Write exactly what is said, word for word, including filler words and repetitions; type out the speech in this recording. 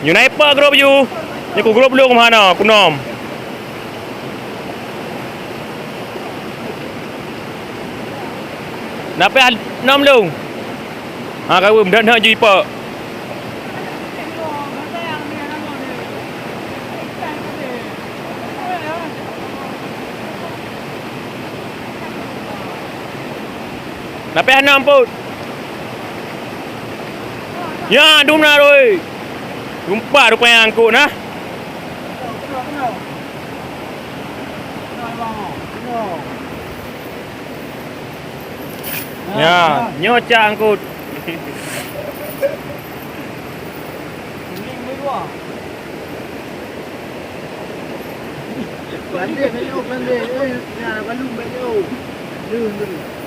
Nyoe na ipak grup ju. Nyoe ku grup lôn hana, ku nom. Na pih nom lôn. Ha, ka weuem, dah, dah ju ipak. Na pih hana ampôn. Ya, dum na roi. Tumpah rupanya angkot na. Ya, nyoe cak angkot. Landeh, landeh, eh, ya, balum, balum. Lun, lun.